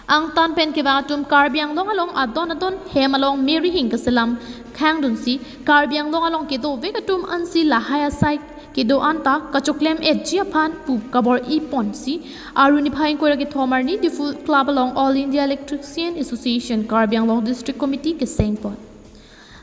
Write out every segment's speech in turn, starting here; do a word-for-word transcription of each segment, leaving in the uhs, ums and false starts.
Angtan pen kevang atum Karbi Anglong along adon adon hem along me rihing kaselam khangdunsi Karbi Anglong along kedovek atum ansi lahai asai kedo anta kachoklem-etji aphan pu kabor-iponsi arni niphai ingkoi ra kethom arni Diphu Club along All India Electrician Association Karbi Anglong District Committee kesengpon.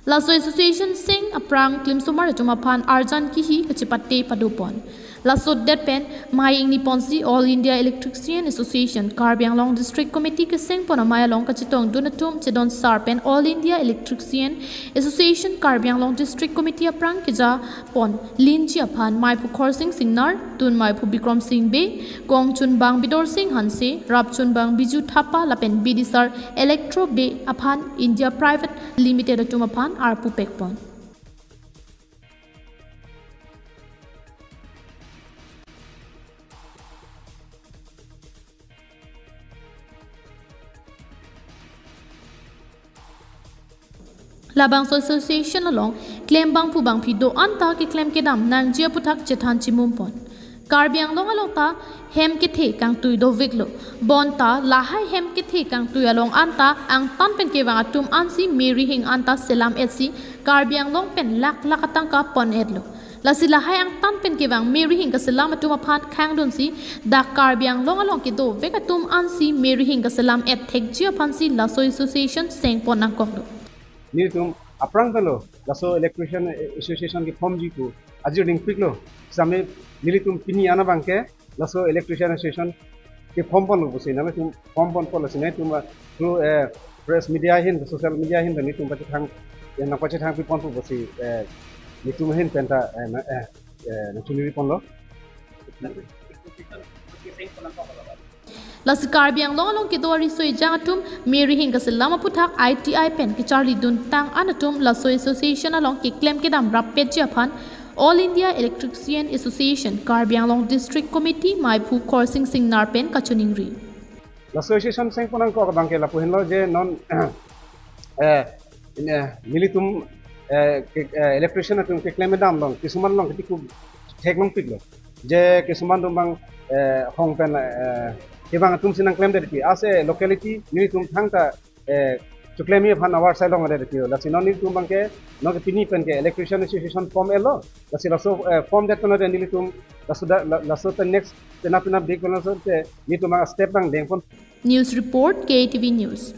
Laso association seng aphrang klimsomar atum aphan arjan kihi kachepate padopon. Laso det pen mei ingniponsi All India Electrician Association Karbi Anglong District Committee kesengpon amei along kachetongdun atum chedon sar pen All India Electrician Association Karbi Anglong District Committee aphrang kejapon linji aphan meiphu Khorsing Singnar, tun meiphu Bikram Sing Bey, kongchunbang Bidorsing Hanse, rapchunbang Biju Thapa lapen bidisar Electro Bey aphan India Private Limited atum aphan arpu pekpon. Labangso association along klembangphu bangphi do anta keklem kedam nangji aputhak chethan chimumpon. Karbi Anglong along ta hem kethe kangtui doveklo. Bonta lahai hem kethe kangtui along anta angtan pen kevang atum ansi me rihing anta selam-etsi Karbi Anglong pen lakh lakh atangka pon-etlo. Lasi lahai angtan pen kevang me rihing kaselam atum aphan khangdunsi dak Karbi Anglong along kedovek atum ansi me rihing kaselam-et thekji aphansi laso association sengpon nangkoklo. Nelitum aphrang penlo laso Electrician Association keformji pu ajir dingpiklo. Same nelitum pini an abangke laso Electrician Association keformponlo pusi nelitum formponpo, lasi nelitum through, eh, press media ahin, social media ahin nelitum pachethang, eh, nangpachethang piponpo pusi, eh, nelitum ahin penta, eh, na, eh, eh, nangchuniriponlo. Lasi Karbi Anglong along kedo ariso ejang atum me rihing kaselam aputhak I T I pen kecharlidun tang an atum laso association along keklem kedam rappetji aphan All India Electrician Association Karbi Anglong District Committee meiphu Khorsing Singnar pen kachiningri. Laso association sengpon nangkok abangke lapu henlo je non, eh, in, eh, nelitum, eh, ke, eh, electrician atum keklem kedam along kisuman along ketiko theklongpiklo. Je kisuman atum abang, eh, hong pen, eh, kevang atumsi nangklemdet pu. As a locality nelitum thangta, eh, choklemji aphan avarsai longdet pu. Lasi non nelitum abangke non ke pini pen ke Electrician Association form-etlo. Lasi laso, eh, formdet pen nelitum laso da, la, laso te next penap penap dik pen laso te nelitum abang step abang dengpon. News report, K T V News.